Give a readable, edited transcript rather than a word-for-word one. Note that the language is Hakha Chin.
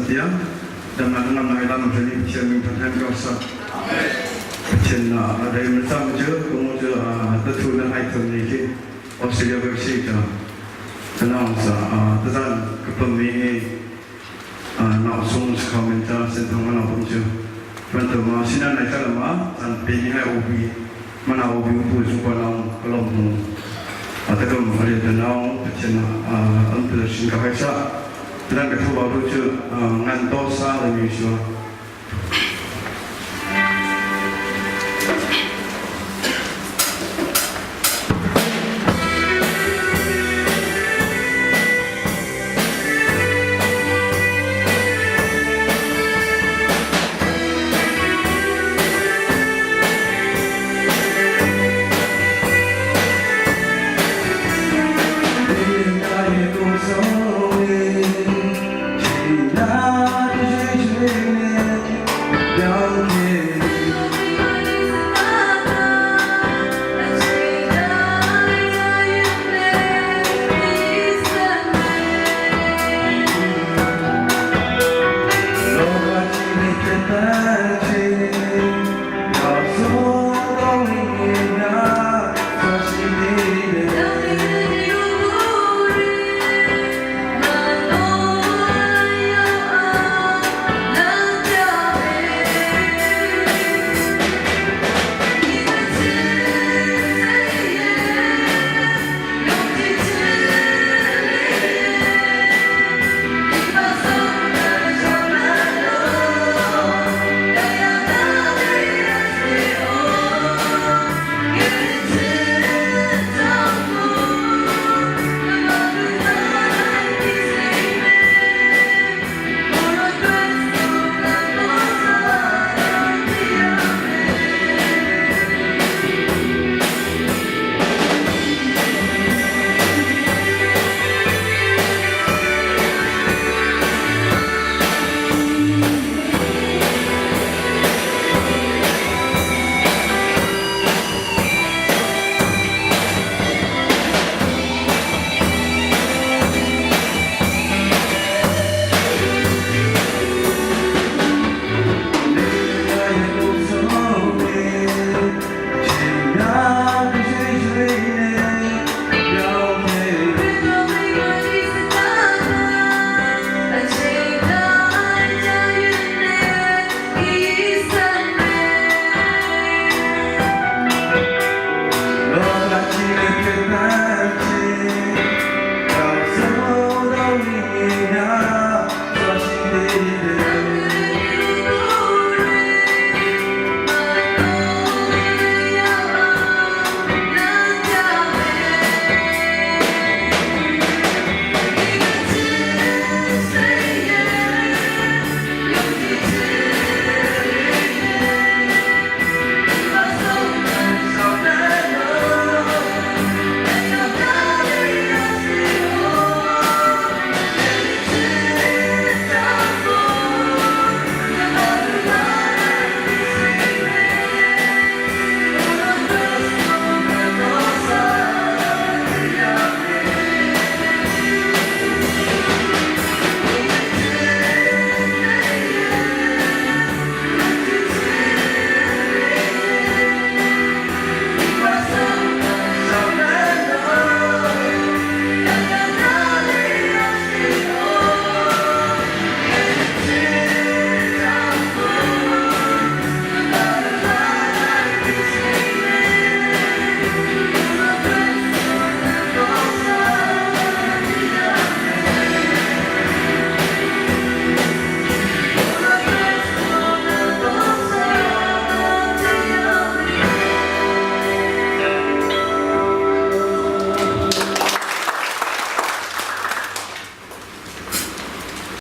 Tiang damnak ngamnak i lam hlei Pathian min thangthat ko sah. Pathian a rei mun sam cu kumu cu tathu na hai thum ni khi Australia ka si ka tanang sa tazan ka pam mi hi nau sung sakho min ta sen thong mana pum cu ban to ma sinan nai kala ma an pe ni hai obi mana obi pu su pa nang kalom mu atakum hari tanang Pathian an tu shin ka hai sa. Nan ka thu tu cu ngan to sa le mi si.